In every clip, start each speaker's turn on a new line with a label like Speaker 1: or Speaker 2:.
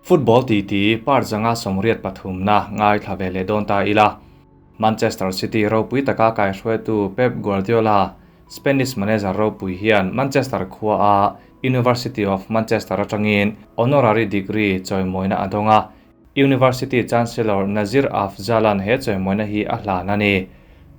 Speaker 1: Football titi part 183na ngaithla ve leh dawn ta ila. Manchester City ropui taka kaihruaitu Pep Guardiola, Spanish manager ropui hian Manchester khua a University of Manchester atangin honorary degree chawimawina a dawng a. University Chancellor Nazir Afzal-a'n he chawimawina hi a hlan a ni.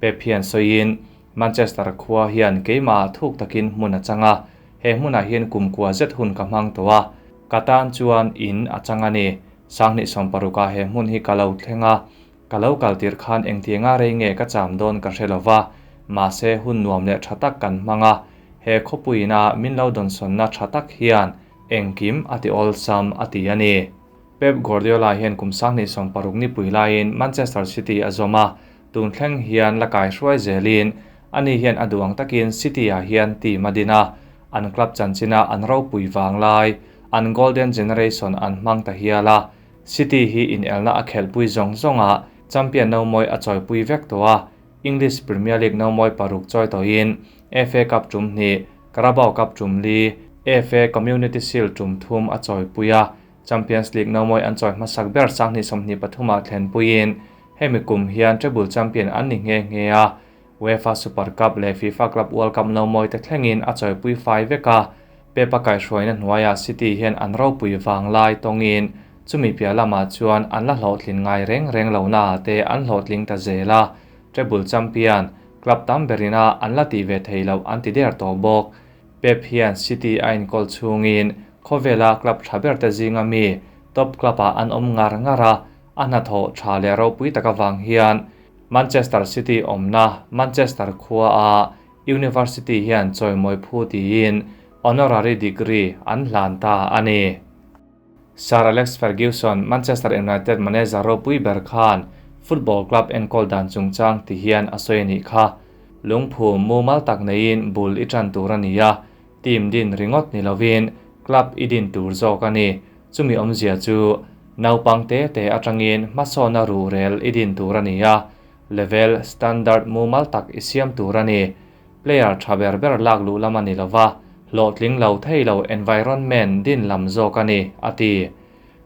Speaker 1: Pep hian sawiin, Manchester khua hian keimah thuk takin hmun a chang a, he hmunah hian kumkua zet hun ka hmang tawh a, ka tan chuan in a chang a ni. 2016ah he hmun hi ka lo thleng a, ka lo kal tir khan engtianga rei nge ka cham dawn ka hre lo va, mahse hun nuam leh tha tak kan hmang a, he khawpuiina min lo dawnsawnna tha tak hian engkim a ti awlsam a ti a ni. Pep Guardiola hian kum 2016 nipui laiin Manchester City a zawm a, tun thleng hian la kaihruai zelin ani hian a duang takin City-ah hian team a din a, an club chanchina an ropui vang lai, an golden generation an hmang ta hial a, City hi inelna a khelhpui zawng zawnga champion no mawi a chawipui vek tawh a, English Premier League no mawi paruk chawi tawhin FA Cup tum hnih, Carabao Cup tum li, FA Community Shield tum thum a chawipui a, Champions League no mawi an chawi hmasak ber 2023ah thlenpuiin hemi kum hian treble champion an ni nghe nghe a, UEFA Super Cup leh FIFA Club World Cup no mawi te thlengin a chawipui fai vek a, Pep a kaihruaina hnuaiah City hian an ropui vang lai tawngin chumi piah lamah chuan an la hlawhtlin ngai reng reng lo na te an hlawhtling ta zel a, treble champion club tam berina an la tih ve thei loh an ti der tawh bawk. Pep hian City a inkawl chhungin khawvela club tha ber te zinga mi top club-ah an awm ngar ngar a, a hnathawh tha leh ropui tak avang hian Manchester City awmna Manchester khua a University hian chawimawi phu tiin honorary degree an hlan ta a ni. Sir Alex Ferguson, Manchester United manager ropui ber khan football club enkawl dan chungchang ti hian a sawi a nih kha. Lungphu mumal tak neiin bul i tan tur a ni a, team din ringawt ni lovin club i din tur zawk a ni. Chumi awmzia chu naupang te te atangin hmasawna ruhrel i din tur a ni a, level standard mumal tak i siam tur a ni. Player tha ber ber lak luh lam a ni lova, hlawhtling lo thei lo environment din lam zawk a ni, a ti.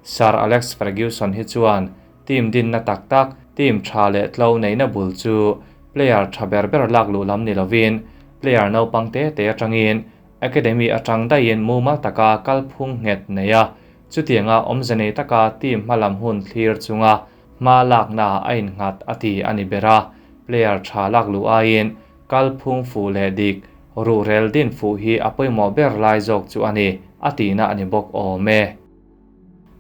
Speaker 1: Sir Alex Ferguson hi chuan team dinna tak tak, team tha leh tlo neihna bul chu player tha ber ber lak luh lam ni lovin player naupang te te atangin academy atang daihin mumal taka kalphung nghet nei a, chutianga awmze nei taka team hmalam hun thlir chunga hma lakna a innghat a ti a ni ber a, player tha lak luh aiin kalphung fuh leh dik, ruhrel din fuh hi a pawimawh ber lai zawk chu a ni, a tihna a ni bawk awm e.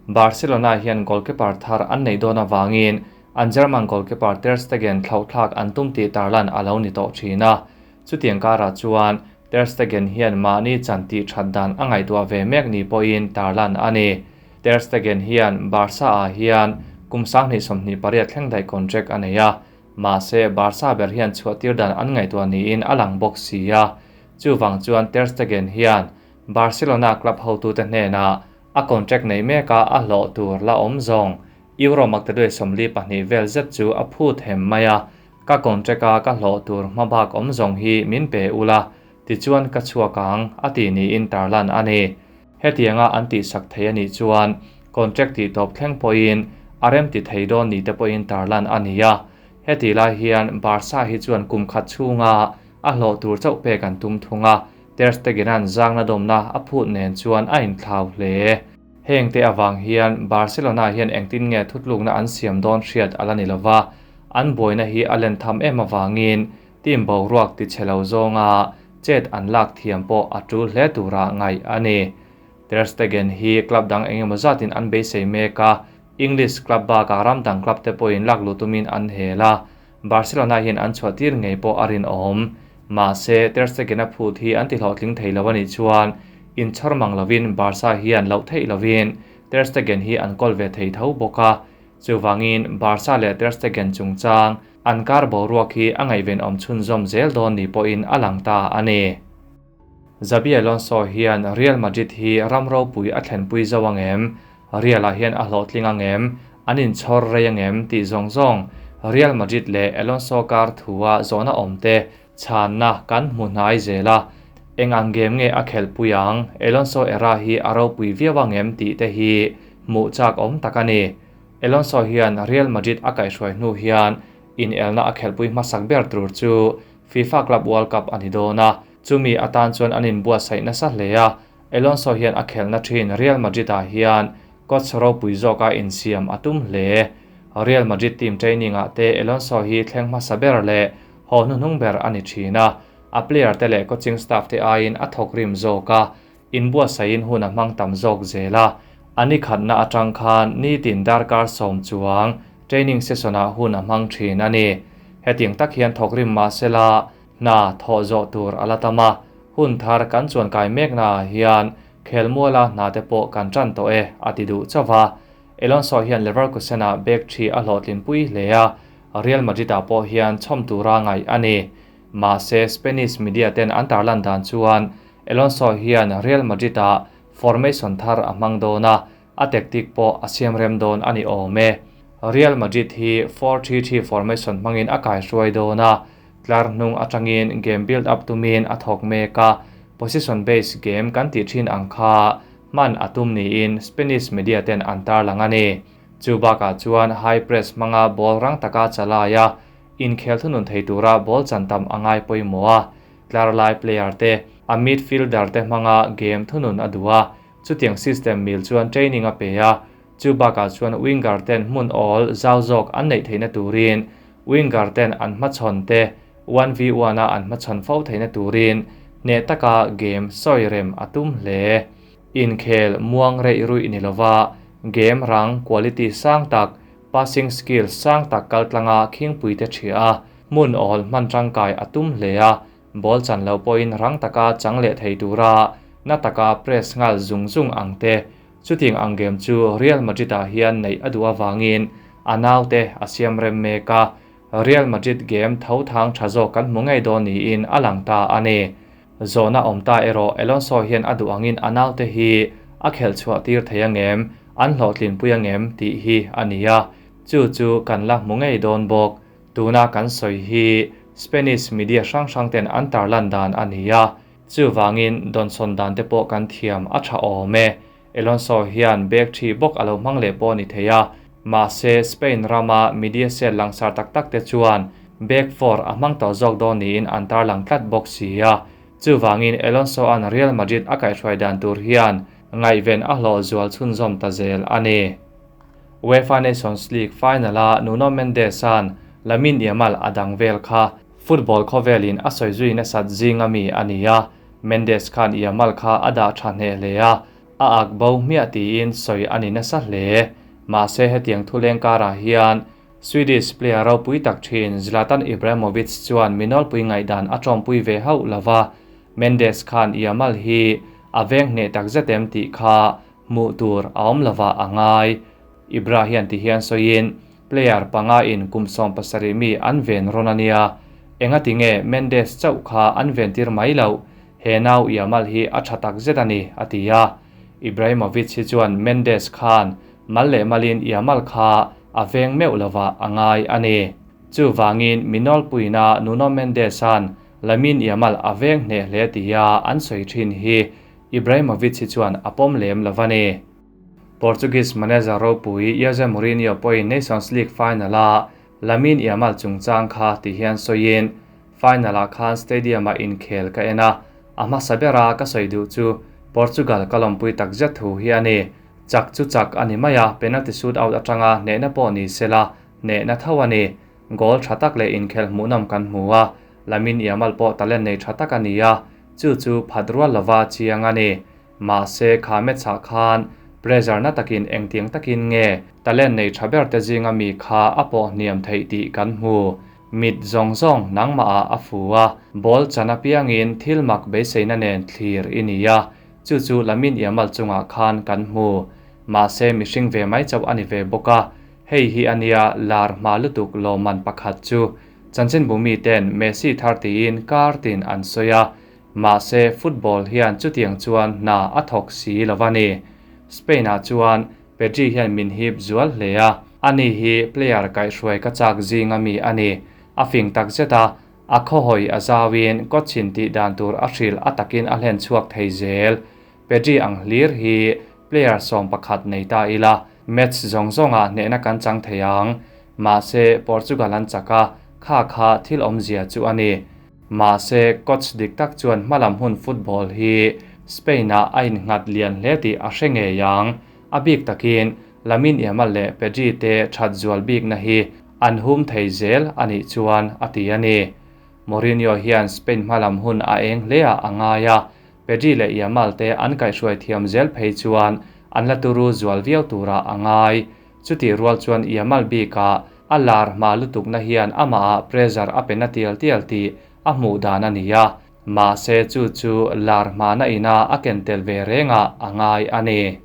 Speaker 1: Barcelona hian goalkeeper thar an nei dawn avangin an German goalkeeper Ter Stegen thlauhthlak an tum tih tarlan a lo ni tawh thin a, chutiang karah chuan Ter Stegen hian mahni chan tih that dan a ngaihtuah ve mek ni pawhin tarlan a ni. Ter Stegen hian Barca-ah hian kum 2028 thleng daih contract a nei a, mahse Barca ber hian chhuahtir dan an ngaihtuah niin a lang bawk si a, chuvang chuan Ter Stegen hian Barcelona club hotute hnenah a contract nei meka a hlawh tur la awm zawng euro maktaduai 42 vel zet chu a phut hem mai a, ka contract a ka hlawh tur hmabak awm zawng hi min pe ula tichuan ka chhuak ang a ti niin tarlan a ni. Hetianga an tihsak thei a nih chuan contract tih tawp thleng pawhin a rem ti thei dawn ni te pawhin tarlan a ni a, heti lai hian Barca hi chuan kum khat chhunga a hlawh tur chauh pek an tum thung a, Ter Stegen-a'n zangna dawmna a phut nen chuan a inthlau hle. Heng te avang hian Barcelona hian engtin nge thutlukna an siam dawn hriat a la ni lova, an buaina hi a len tham em avangin team boruak ti chhe lo zawnga chet an lak thiam pawh a tul hle tura ngaih a ni. Ter Stegen hi club dang engemaw zatin an beisei mek a, English club bakah ram dang club te pawhin lak luh tumin an hel a, Barcelona hian an chhuah tir ngei pawh a rinawm. Mahse, Ter Stegen a phut hi an tihlawhtling thei lo a nih chuan inchhawr mang lovin Barca hian loh theih lovin Ter Stegen hi an kawl ve thei tho bawk a, chuvangin Barca leh Ter Stegen chungchang an kar boruak hi a ngaihvenawm chhunzawm zel dawn ni pawhin a lang ta a ni. Xabi Alonso hian Real Madrid hi ram ropui a thlenpui zo ang em? Real-ah hian a hlawhtling ang em? An inchhawr rei ang em? Tih zawng zawng Real Madrid leh Alonso kar thua zawhna awmte chhanna kan hmu hnai zel a, eng ang game nge a khelhpui ang? Alonso era hi a ropui viau ang em? Tih te hi hmuh chak awm tak a ni. Alonso hian Real Madrid a kaihhruai hnu hian inelna a khelhpui hmasak ber tur chu FIFA Club World Cup a ni dawn a, chumi atan chuan an inbuatsaih nasa hle a, Alonso hian a khelhna thin Real Madrid-ah hian coach ropui zawka insiam a tum hle. Real Madrid team training-ah te Alonso hi thleng hmasa ber leh haw hnuhnung ber a ni thin a, a player te leh coaching staff te aiin a thawk rim zawk a, inbuatsaihin hun a hmang tam zawk zel a. A ni khatna atang khan nitin darkar sawm chuang training session-ah hun a hmang thin a ni. Hetiang tak hian thawk rim mah sela hna thawh zawh tur a la tam a, hun thar kan chuan kai meknaah hian khelmuala hna te pawh kan tan tawh e a ti duh chauh va. Alonso hian Leverkusen-ah bek thi a hlawhtlinpui hle a, Real Madrid-ah pawh hian chhawm tura ngaih a ni. Mahse, Spanish media ten an tarlan dan chuan Alonso hian Real Madrid-ah formation thar a hmang dawn a, a tactic pawh a siam rem dawn a ni awm e. Real Madrid hi 4-3-3 formation hmangin a kaihruai dawn a, tlar hnung atangin game build up tumin a thawk mek a, position based game kan tih thin ang kha hman a tum niin Spanish media ten an tarlang a ni. Chu bakah chuan high press hmanga ball rang taka chalai a, inkhel thunun thei tura ball chan tam a ngai pawimawh a, tlar lai player te, a midfielder te hmanga game thunun a duh a, chutiang system mil chuan training a pe a, chu bakah chuan winger ten hmun awl zau zawk an neih theihna turin winger ten an hmachhawn te 1v1 a an hmachhawn fo theihna turin hneh taka game sawi rem a tum hle. Inkhel muang reih ruih ni lova game rang quality sang tak, passing skill sang tak kaltlanga khingpui te thia a, hmun awl hman tangkai a tum hle a, ball chan lo pawhin rang taka chang leh thei tura na taka press ngal zung zung ang te. Chutiang ang game chu Real Madrid-ah hian neih a duh avangin a naute a siam rem mek a, Real Madrid game tho thang tha zawk kan hmu ngei dawn niin a lang ta a ni. Zawhna awm ta erawh Alonso hian a duh angin a naute hi a khelh chhuah tir thei angem, an hlawhtlinpui angem tih hi a ni a, chu chu kan la hmu ngei dawn bawk. Tuna kan sawi hi Spanish media hrang hrang ten an tarlan dan a ni a, chuvangin dawnsawn dan te pawh kan thiam a tha awm e. Alonso hian bek thi bawk a lo hmang leh pawh ni thei a, mahse Spain rama media cell langsar tak tak te chuan back four a hmang tawh zawk dawn niin an tarlang tlat bawk si a. Chuvangin Alonso an Real Madrid a kaihhruai dan tur hian ngaihven a hlawh zual chhunzawm ta zel a ni. UEFA Nations League final-a Nuno Mendes-a'n Lamine Yamal a dang vel kha football khawvelin a sawi zui nasat zinga mi a ni a, Mendes khan Yamal kha a dah tha hneh hle a, a ak bo hmiah tiin sawi a ni nasa hle. Mahse hetiang thuleng karah hian Swedish player ropui tak thin Zlatan Ibrahimovic chuan minawlpui ngaihdan a tawmpui ve hauh lova, Mendes khan Yamal hi a veng hneh tak zetem tih kha hmuh tur a awm lova a ngai. Ibra hian ti hian sawiin player panga in kum 17 mi an ven rawn a nia. Enga ti nge Mendes chauh kha an ven tir mai lo, he nau Yamal hi a tha tak zet a ni, a ti a. Ibrahimovic hi chuan Mendes khan mal leh malin Yamal kha a veng meuh lova a ngai a ni. Chuvangin minawlpuina Nuno Mendes-a'n Lamine Yamal a veng hneh hle tia an sawi thin hi Ibrahimovic hi chuan a pawm lem lova ni. Portuguese manager ropui Jose Mourinho pawhin Nations League final-a Lamine Yamal chungchang kha ti hian sawiin final-ah khan stadium-ah inkhel ka en a, a hmasa bera ka sawi duh chu Portugal ka lawmpui tak zet thu hi a ni. Chak chu chak a ni mai a, penalty shootout atanga hnehna pawh ni sela hnehna tho a ni. Goal tha tak leh inkhel hmuhnawm kan hmu a, Lamine Yamal pawh talent nei tha tak a ni a, chu chu phat rual lova chiang a ni. Mahse kha match-ah khan pressure na takin engtiang takin nge talent nei tha ber te zinga mi kha a pawh hniam theih tih kan hmu. Mit zawng zawng nangmah ah a fu a, ball chan apiangin thil mak beiseina nen thlir i ni a, chu chu Lamine Yamal chungah khan kan hmu. Mahse mihring ve mai chauh a ni ve bawk a, hei hi a nia lar hma lutuk lawmman pakhat chu. Chanchin bumi ten Messi thar tiin kar tin an sawi a, mahse football hian chutiang chuan hna a thawk si lova ni. Spain-ah chuan Pedri hian min hip zual hle a, ani hi player kaihhruai ka chak zinga mi a ni. A fing tak zet a, a khawhawi a zauin coach-in tih dan tur a hril a takin a hlen chhuak thei zel. Pedri ang hlir hi Player 11 nei ta ila, match zawng zawngah hnehna kan chang thei ang. Mahse, Portugal an chak a, kha kha thil awmzia chu a ni. Mahse, coach dik tak chuan hmalam hun football hi Spain-ah a innghat lian hle tih a hre ngei ang. A bik takin Lamine Yamal leh Pedri te that zual bikna hi an hum thei zel a nih chuan a ti a ni. Mourinho hian Spain hmalam hun a eng hle ah a ngai a, Pedri leh Yamal te an kaihhruai thiam zel phei chuan an la turu zual viau turah a ngai. Chutih rual chuan Yamal bikah a lar hma lutukna hian amahah pressure a pe na tial tial tih a hmuh dan a ni a, mahse chu chu lar hmana ina a ken tel ve rengah a ngai a ni.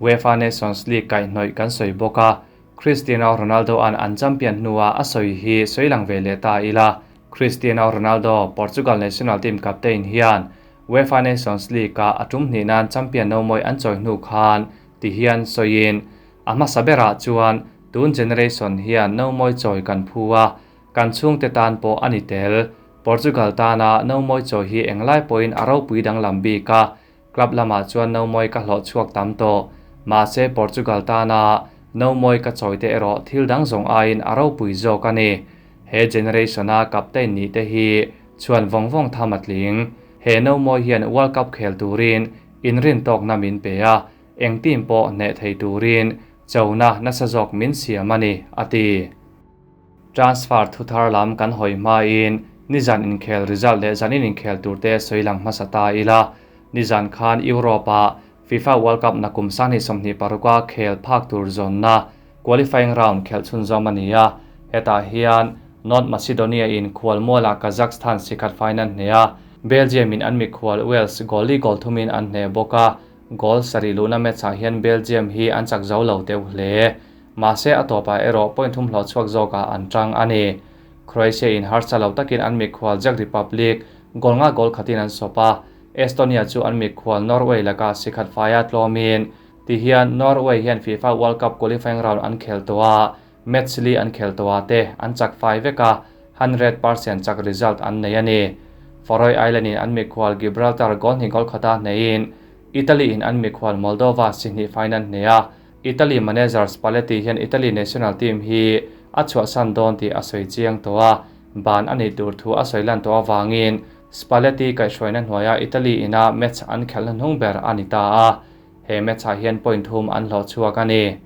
Speaker 1: UEFA Nations League kaihhnawih kan sawi bawk a, Cristiano Ronaldo-a'n an champion hnua a sawi hi sawi lang ve leh ta ila. Cristiano Ronaldo, Portugal national team captain hian UEFA Nations League-a a tum hnih nan champion nomawi an chawi hnu khan ti hian sawiin, A hmasa berah chuan tun generation hian nomawi chawi kan phu a, kan chhungte tan pawh a ni tel. Portugal tana nomawi chawi hi englai pawhin a ropui danglam bik a, Club lamah chuan nomawi ka hlawh chhuak tam tawh. Mahse Portugal tana nomawi ka chawite erawh thil dang zawng aiin a ropui zawk a ni. He generation-a captain nih te hi chhuan vawng vawng tham a tling. He nomawi hian World Cup khel turin inrintawkna min pe a, eng team pawh hneh thei turin chona nasa zawk min siam a ni, a ti. Transfer thuthar lam kan hawi hmain nizan inkhel result leh zanin inkhel turte sawi lang hmasa ta ila. Nizan khan Europe-ah FIFA World Cup nakum 2026-a khel phak tur zawnna qualifying round khelh chhunzawm a ni a. Hetah hian North Macedonia-in khualmualah Kazakhstan sikhat faiin an hneh a, Belgium-in an mikhual Wales goal li goal thumin an hneh bawk a. Goal sarih luhna match-ah hian Belgium hi an chak zo lo deuh hle. Mahse a tawpah erawh point thum hlawh chhuak zawkah an tang a ni. Croatia in harsa lo takin an mikhual Czech Republic goal nga goal khatin an sawp a, Estonia chu an mikhual Norway lakah sikhat faia tlawmin ti hian Norway hian FIFA World Cup qualifying round an khel tawh a, match li an khel tawh ah te an chak fai vek a, 100% chak result an nei a ni. Faroe Island in an mikhual Gibraltar goal hnih goal khata hneiin Italy in an mikhual Moldova si hnih faiin an hneh a, Italy manager Spalletti hian Italy national team hi a chhuahsan dawn tih a sawi chiang tawh a, ban a nih tur thu a sawi lan tawh avangin Spalletti kaihhruaina hnuaia Italy ina match an khelhna hnung ber a ni ta a, he match-ah hian point thum an hlawh chhuak a ni.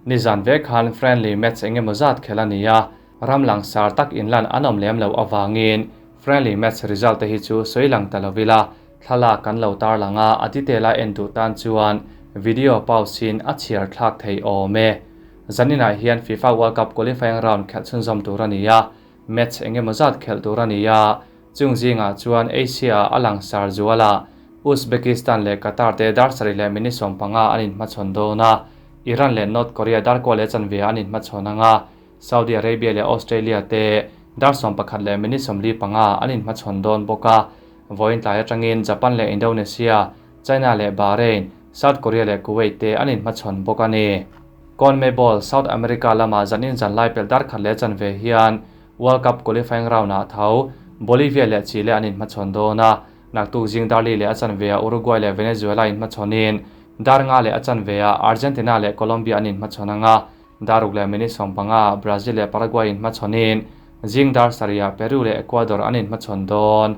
Speaker 1: Nizan vek khan friendly match eng emaw zat khelh a ni a, ram langsar tak inlan an awm lem loh avangin friendly match result te hi chu sawi lang ta lo ila, Thlalak kan lo tarlang a, a detail a en duh tan chuan video pause in a chhiar thlak thei awm e. Zaninah hian FIFA World Cup qualifying round khelh chhunzawm tur a ni a, match eng emaw zat khelh tur a ni a, chung zingah chuan Asia ah a langsar zual a, Uzbekistan leh Qatar te dar sarih leh minute 15 an inhmachhawn dawn a, Iran leh North Korea dar kua leh chanve ah an inhmachhawn ang a, Saudi Arabia leh Australia te dar 11 leh minute 45 an inhmachhawn dawn bawk a, Vawiin tlai atangin Japan leh Indonesia, China leh Bahrain, South Korea leh Kuwait te an inhmachhawn bawk a ni. CONMEBOL South America lama zanin zanlai pelh dar khat leh chanve hian World Cup qualifying round-ah tho Bolivia leh Chile an inhmachhawn dawn a, naktuk zing dar li leh a chanveah Uruguay leh Venezuela inhmachhawnin dar nga leh a chanveah Argentina leh Colombia an inhmachhawn ang a, Dar ruk leh minute 15 Brazil leh Paraguay inhmachhawnin zing dar sarihah Peru leh Ecuador an inhmachhawn dawn.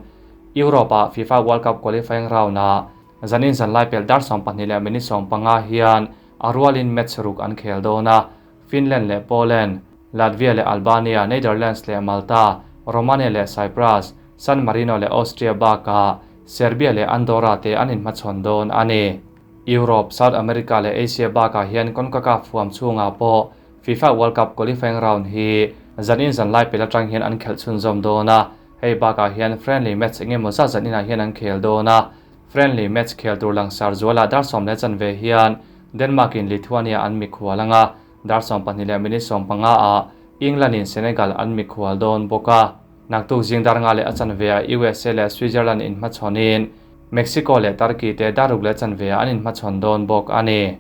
Speaker 1: Europe-ah FIFA World Cup qualifying round-ah zanin zanlai pelh dar 12 leh minute 15 hian a rualin match ruk an khel dawn a, Finland leh Poland, Latvia leh Albania, Netherlands leh Malta, Romania leh Cyprus, San Marino leh Austria bakah Serbia leh Andorra te an inhmachhawn dawn a ni. Europe, South America leh Asia bakah hian CONCACAF huam chhungah pawh FIFA World Cup qualifying round hi zanin zanlai pel atang hian an khelh chhunzawm dawn a, hei bakah hian friendly match eng emaw zat zaninah hian an khel dawn a. Friendly match khel tur langsar zualah dar sawm leh chanve hian Denmark in Lithuania an mikhual ang a, dar 12 leh minute 15 ah England in Senegal an mikhual dawn bawk a. Naktuk zing dar nga leh a chanve ah USA leh Switzerland inhmachhawnin Mexico leh Turkey te dar ruk leh chanve ah an inhmachhawn dawn bawk a ni.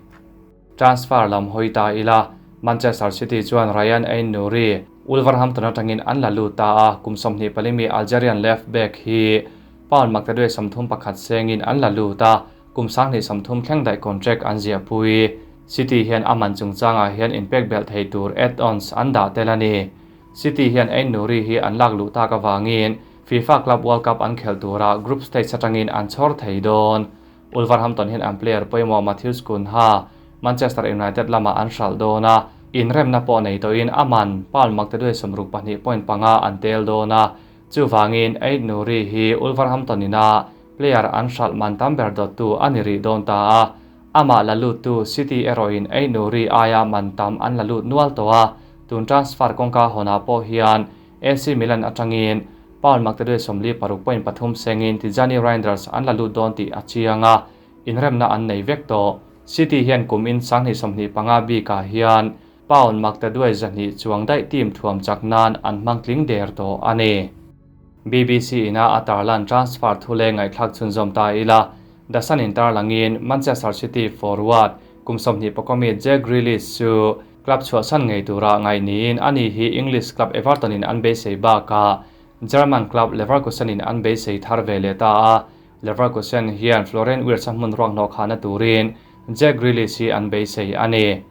Speaker 1: Transfer lam hawi ta ila, Manchester City chuan Rayan Aït-Nouri, Wolverhampton atangin an la lut ta a, kum 24 mi Algerian left back hi pound maktaduai 31 sengin an la lut a. kum 2030 thleng daih contract an ziahpui. City hian a man chungchangah hian inpek belh thei tur add-ons an dah tel a ni. City hian Ain Nouri hi an lak luh tak avangin FIFA Club World Cup an khelh turah group stage atangin an chhawr thei dawn. Wolverhampton hian an player pawimawh Matheus Cunha Manchester United lamah an hralh dawn a, inremna pawh nei tawhin a man pound maktaduai 62.5 an tel dawn a. Chuvangin Ain Nouri hi Wolverhampton ina player an hralh man tam ber dawttu a ni rih dawn ta a. Amah la luttu City erawhin Ain Nouri aia man tam an la lut nual tawh a, tun transfer kawngka hawnah pawh hian AC Milan atangin pound maktaduai 46.3 sengin Tijjani Reijnders an la lut dawn tih a chiang a, inremna an nei vek tawh. City hian kum in 2025 bikah hian pound maktaduai 200 chuang daih team thuam chak nan an hmang tling der tawh a ni. BBC ina a tarlan transfer thule ngaihthlak chhunzawm ta ila, The Sun in tarlangin Manchester City forward kum 21 mi Jack Grealish chu club chhuahsan ngei tura ngai niin ani hi English club Everton in an beisei bakah German club Leverkusen in an beisei thar ve leh ta a. Leverkusen hian Florian Wirtz a hmun ruak hnawh khahna turin Jack Grealish hi an beisei a ni.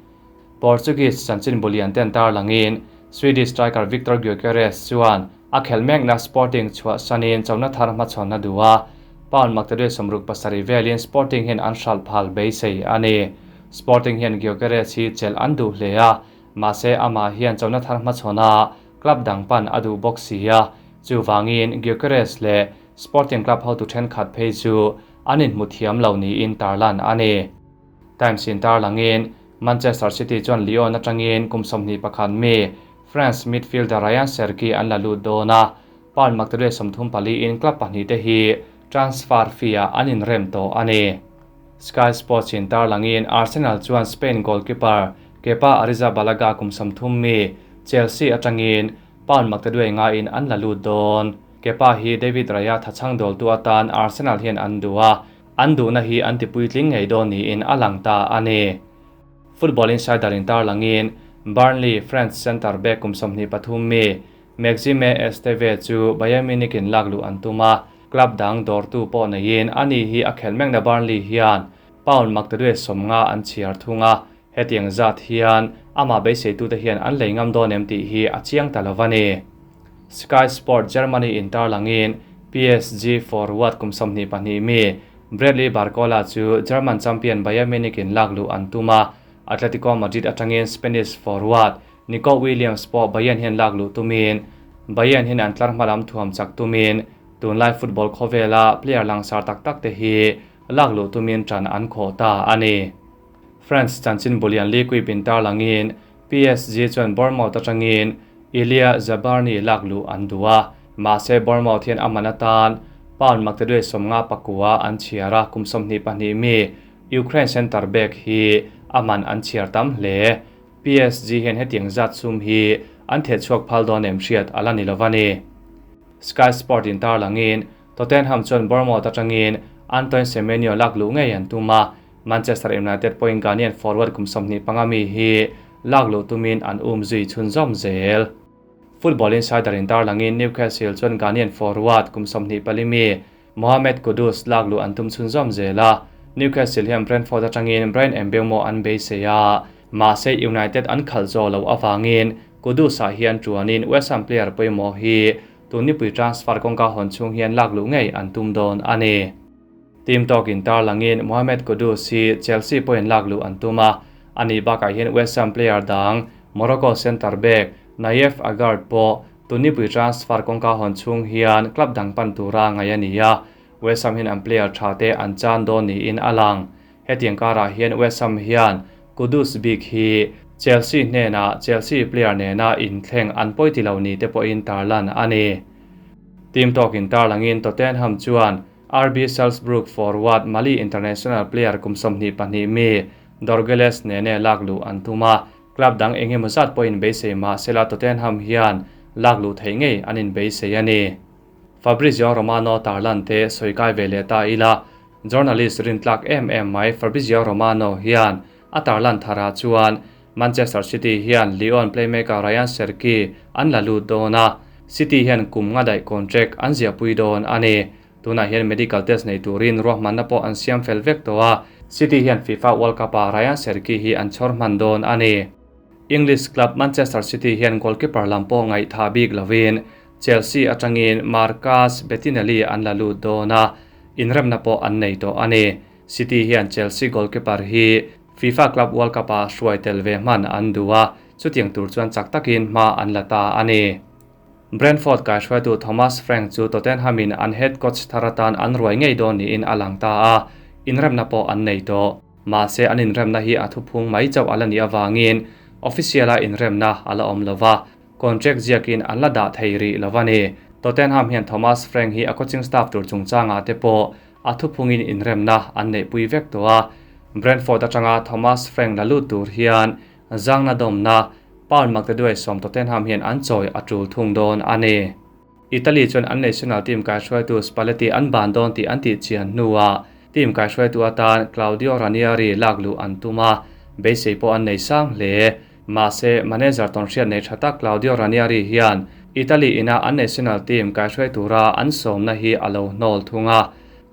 Speaker 1: Portuguese chanchin bulian ten tarlangin Swedish striker Victor Gyökeres chuan a khelh mekna Sporting chhuahsanin chona thar hmachhawn a duh a, pound maktaduai 67 velin Sporting hian an hralh phal beisei a ni. Sporting hian Gyökeres hi chelh an duh hle a, mahse amah hian chona thar hmachhawn a club dang pan a duh bawk si a, chuvangin Gyökeres leh Sporting club hotu thenkhat phei chu an inhmu thiam lo niin tarlan a ni. Times in tarlangin Manchester City chuan Lyon atangin kum 21 mi France midfielder Rayan Cherki an la lut dawn a, pound maktaduai 34 in club pahnih te hi transfer fee ah an inrem tawh a ni. Sky Sports in tarlangin Arsenal chuan Spain goalkeeper Kepa Arrizabalaga kum 30 mi Chelsea atangin pound maktaduai 5 in an la lut dawn. Kepa hi David Raya thachang dawltu atan Arsenal hian an duh a, an duhna hi an tipuitling ngei dawn niin a lang ta a ni. Football Insider in tarlangin Burnley French centre back kum 23 mi Maxime Esteve chu Bayern Munich in lak luh an tum a, club dang dawrtu pawh neiin ani hi a khelh mekna Burnley hian pound maktaduai 50 an chhiar thung a, hetiang zat hian amah beiseitute hian an lei ngam dawn em tih hi a chiang ta lo a ni. Sky Sport Germany in tarlangin PSG forward kum 22 mi Bradley Barcola chu German champion Bayern Munich in lak luh an tum a, Atletico Madrid atangin Spanish forward Nico Williams pawh Bayern hian lak luh tumin Bayern hian an tlar hmalam thuam chak tumin tunlai football khawvela player langsar tak tak te hi lak luh tumin tan an khawh ta a ni. France chanchin bulian Ligue 1 tarlangin PSG chuan Bournemouth atangin Ilya Zabarny lak luh an duh a, mahse Bournemouth hian aman atan pound maktaduai 59 an chhiar a, kum 22 mi Ukraine centre back hi aman an chhiar tam hle. PSG hian hetiang zat sum hi an theh chhuak phal dawn em hriat ala ni lo a ni. Sky Sport in tarlangin Tottenham chuan Bournemouth atangin Antoine Semenyo lak luh ngei an tum a, Manchester United pawhin Ghanaian forward kum 25 mi hi lak luh tumin an um zui chhunzawm zel. Football Insider in tarlangin Newcastle chuan Ghanaian forward kum 24 mi Mohamed Kudus lak luh an tum chhunzawm zel a, Newcastle hian Brentford atangin Bryan Mbeumo an beisei a, mahse United an khalh zo lo awangin Kudus ah hian tuanin West Ham player pawimawh hi tunipui transfer kawngka hawn chhung hian lak luh ngei an tum dawn a ni. Team talk in tarlangin Mohamed Kudus hi Chelsea pawhin lak luh an tum a, ani bakah hian West Ham player dang Morocco centre back Nayef Aguerd pawh tunipui transfer kawngka hawn chhung hian club dang pan tura ngai a ni a, West Ham hian an player tha te an chan dawn niin a lang. Hetiang karah hian West Ham hian Kudus bik hi Chelsea hnenah Chelsea player nena inthleng an pawiti lo ni te pawhin tarlan a ni. Team talk in tarlangin Tottenham chuan RB Salzburg forward Mali international player kum 22 mi Dorgeles Nene lak luh an tum a, club dang engemaw zat pawhin beisei mahsela Tottenham hian lak luh thei ngei an inbeisei a ni. Fabrizio Romano tarlan te sawikai ve leh ta ila, journalist rintlak em em mai Fabrizio Romano hian a tarlan thara chuan Manchester City hian Lyon playmaker Rayan Cherki an la lut dawn a, City hian kum nga daih contract an ziahpui dawn a ni. Tunah hian medical test nei turin ruahmanna pawh an siam fel vek tawh a, City hian FIFA World Cup-ah Rayan Cherki hi an chhawr hman dawn a ni. English club Manchester City hian goalkeeper lam pawh ngaihthah bik lovin Chelsea atangin Marcus Bettinelli an la lut dawn a, inremna pawh an nei tawh a ni. City hian Chelsea goalkeeper hi FIFA Club World Cup-ah hruai tel ve hman an duh a, chutiang tur chuan chak takin hma an la ta a ni. Brentford kaihruaitu Thomas Frank chu Tottenham-in an head coach thar atan an ruai ngei dawn niin a lang ta a, inremna pawh an nei tawh. Mahse an inremna hi a thuphung mai chauh a la nih avangin official-a inremna a la awm lo va, contract ziakin an la dah thei rih lo a ni. Tottenham hian Thomas Frank hi a coaching staff tur chungchangah te pawh a thuphungin inremna an neihpui vek tawh a, Brentford atanga Thomas Frank la lut tur hian Zangna dawmna, Paul Magdeduai sawm Tottenham hian an chawi a tul thung dawn a ni. Italy chuan an national team kaihruaitu Spalletti an ban dawn tih an tih chian hnuah team kaihruaitu atan Claudio Ranieri lak luh an tum a, beisei pawh an nei sang hle. Mahse, manager tawnhriat nei tha tak Claudio Ranieri hian Italy ina an national team kaihruai tura an sawmna hi a lo hnawl thung a.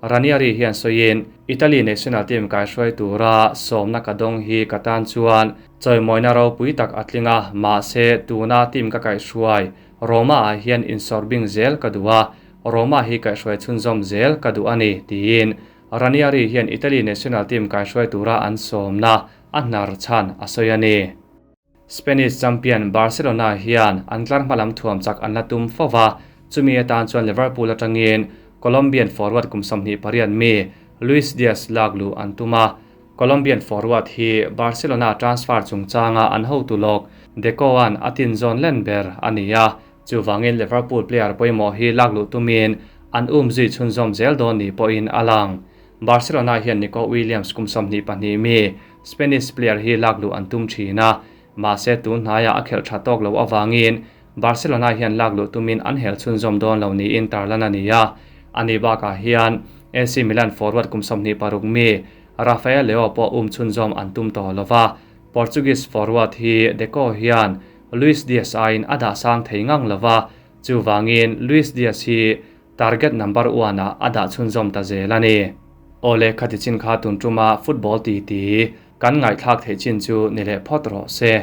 Speaker 1: Ranieri hian sawiin, Italy national team kaihruai tura sawmna ka dawng hi ka tan chuan chawimawina ropui tak a tling a, mahse tuna team ka kaihhruai Roma-ah hian insawrbing zel ka duh a, Roma hi kaihhruai chhunzawm zel ka duh a ni, tiin Ranieri hian Italy national team kaihruai tura an sawmna a hnar chhan a sawi a ni. Spanish champion Barcelona hian an tlar hma lam thuam chak an la tum fo va, chumi atan chuan Liverpool atangin Colombian forward kum 28 mi Luis Diaz lak luh an tum a. Colombian forward hi Barcelona transfer chungchanga an hotu lawk Deco-a'n a tinzawn len ber a ni a, chuvangin Liverpool player pawimawh hi lak luh tumin an um zui chhunzawm zel dawn ni pawhin a lang. Barcelona hian Nico Williams kum 22 mi Spanish player hi lak luh an tum thin a, mahse tun hnaiah a khelh tha tawk loh avangin Barcelona hian lak luh tumin an hel chhunzawm dawn lo niin tarlan a ni a. Ani bakah hian AC Milan forward kum 26 mi Rafael Leao pawh um chhunzawm an tum tawh lo va, Portuguese forward hi Deco hian Luis Diaz aiin a dah sang thei ngang lo va, chuvangin Luis Diaz hi Target number one ah a dah chhunzawm ta zel a ni. Awle khati chin kha tun tuma football ti ti kan ngaihthlak theih chin chu ni leh phawt rawh se.